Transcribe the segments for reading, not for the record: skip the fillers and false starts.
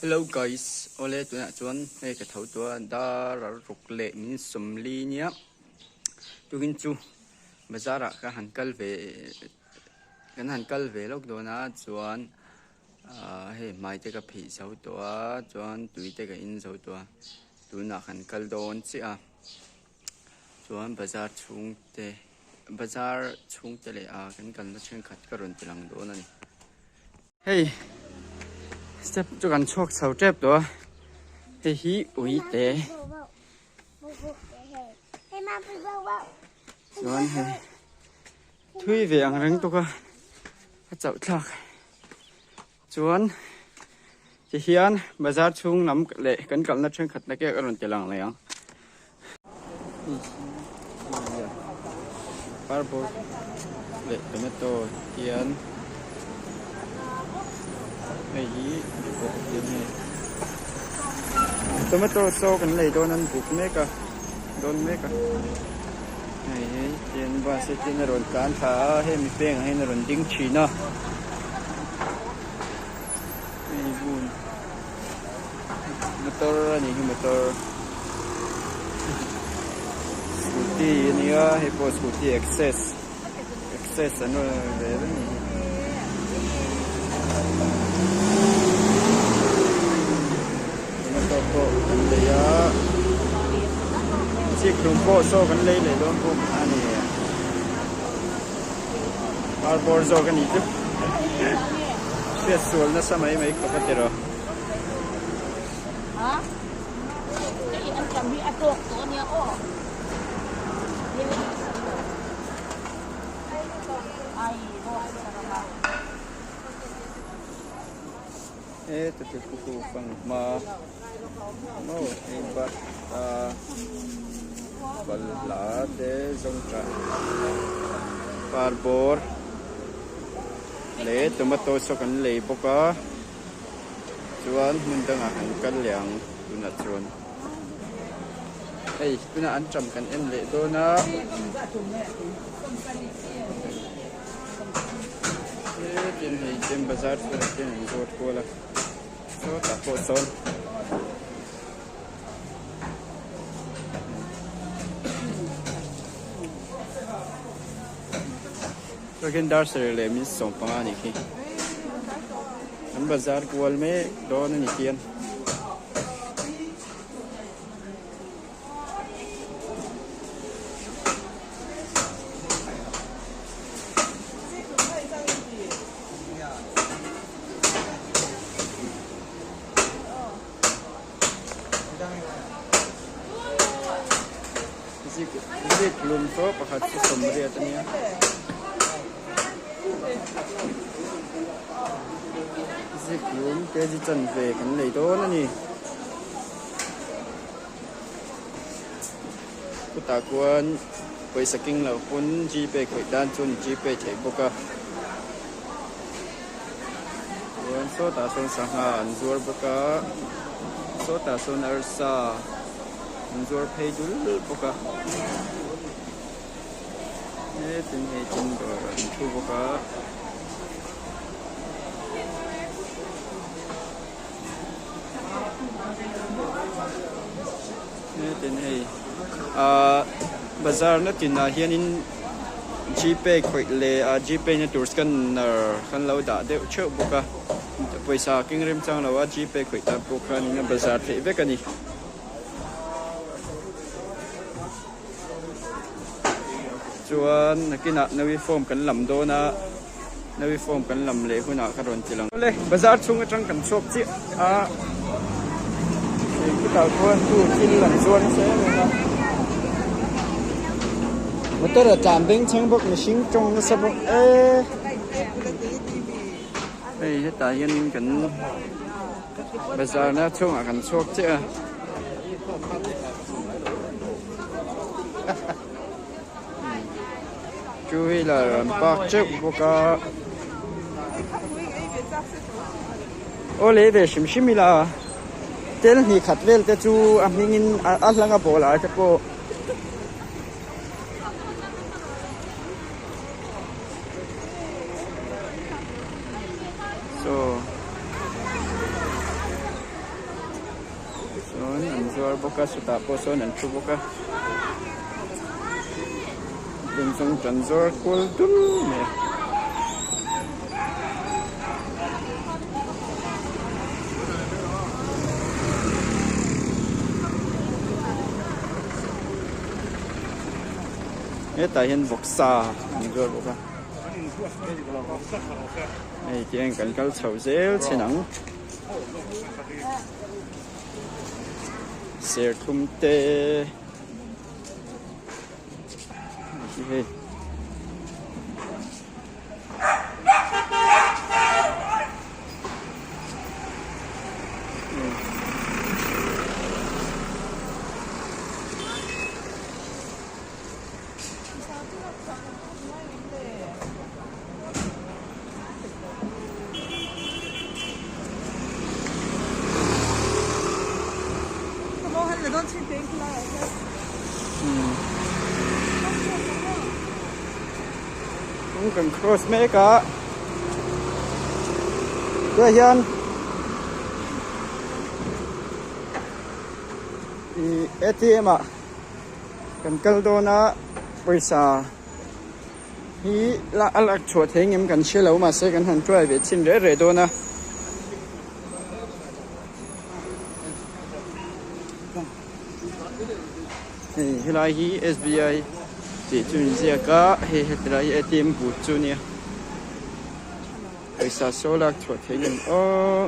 Hello guys, awle tunah chuan hei ka tho tawh a dar a ruk leh min sawmli nia tukin chu bazar ah ka han kal ve kan han kal ve lawk dawn a chuan ah hei hmai te ka phih zo tawh a chuan tui te ka in zo tawh a tunah kan kal dawn chiah a chuan bazar chhung te bazar chhung te leh ah kan kalna thenkhat ka rawn ti lang dawn a ni. Hei step chu kan chhuak chho tep tawh a hei hi ui te chuan hei thui ve ang reng tuk a a chauh thlak chuan ti hian bazar chhung lam leh kan kalna thenkhat na kek a rawn ti lang leh ang. Parbawr leh tomato hian hei hi tomato saw kan lei dawn an buk mek a dawn mek a hei hi tin bus hi tin a rawn tlan thla a hemi pengah hian a rawn ding thin a hei bun. Motor a nih hi motor scooty a nia hei pawh scooty access access an rawn ve reng a nih hi. Tomato pawh kan lei a chikhlum pawh saw kan lei leh dawn bawk a ni harbor zawk a nih chu hriat sual nasa mai mai khawp a ti rawh. E tute kuku fanghma maw hei bata balhla te zawngṭah parbawr leh tomato saw kan lei bawk a. Chuan hmun dangah kan kal leh ang tunah chuan hei tunah an ṭam kan en leh dawn a hetin hei chen bazar chhungah hian an zawt kual a sawtah pawh sawn Chuan dar sarih leh min 15 a nih khi. An bazar kual mek dawn a ni hian. Zik lum chu pakhat chu 80 a nia. Zik lum kg chanve kan lei dawn a ni. Chutah khuan pawisa keng loh pawn gpay khawih tan chuan gpay theih bawk a. Chuan sawtah sawn sangha an zuar bawk a sawtah sawn arsa an zuar phei dul bawk a hetin hei tin dawr an thu bawk a. Hetin hei ahh bazar na tinah hianin gpay khawih leh ah gpay na tur scanner kan lo dah deuh theuh bawk a pawisa keng rem chang lo a gpay khawih tan pawh khanin a bazar theih vek a ni. Chuan nakinah nawi form kan lam dawn a nawi form kan lam leh hunah ka rawn ti lang. Awle bazar chhung atang kan chhuak chiah a hei khutah khuan tu thil an zuar nasa em em a motor a tlan beng chheng bawk mihring tawng nasa bawk e hei hetah hianin kan bazar na chhungah kan chhuak chiah a. Two wheeler an park teuh bawk a aw lei ve hrim hrim ila tel hnih khat vel te chu a hming in a hlang a ball ah te pawh. Saw. zuar bawk a sawtah pawh sawn an thu bawk a lemzawng tan zuar kual dul mai a. Hetah hian vawksa an zuar bawk a hei tiang kan kal chho zel chin ang serthlum te hei. Kawng kan cross mek a tunah hian ih A_T_M ah kan kal dawn a pawisa hi a lak chhuah thei ngem kan hre lo mahse kan han try ve chhin reh reh dawn a. Hei helai hi S_B_I tih chu inziak a hei heti lai hi A_T_M booth chu ania pawisa saw lak chhuah theih ngem aw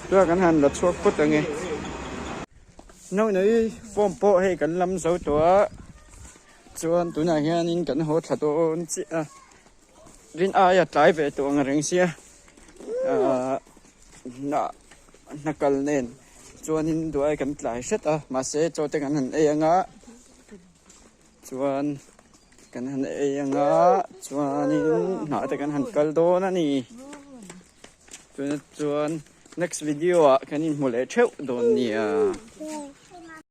tunah kan han la chhuak phawt ang e naunawi form pawh hei kan lam zo tawh a chuan tunah hianin kan haw thla dawn chiah a. Rin aia tlai ve tawh ang reng sia ahh hna hna kal nen chuanin duai kan tlai hret a mahse chaw te kan han ei anga chuan kan han ei anga chuanin hnah te kan han kal dawn a ni tuna chuan next video ah kan inhmu leh theuh dawn nia.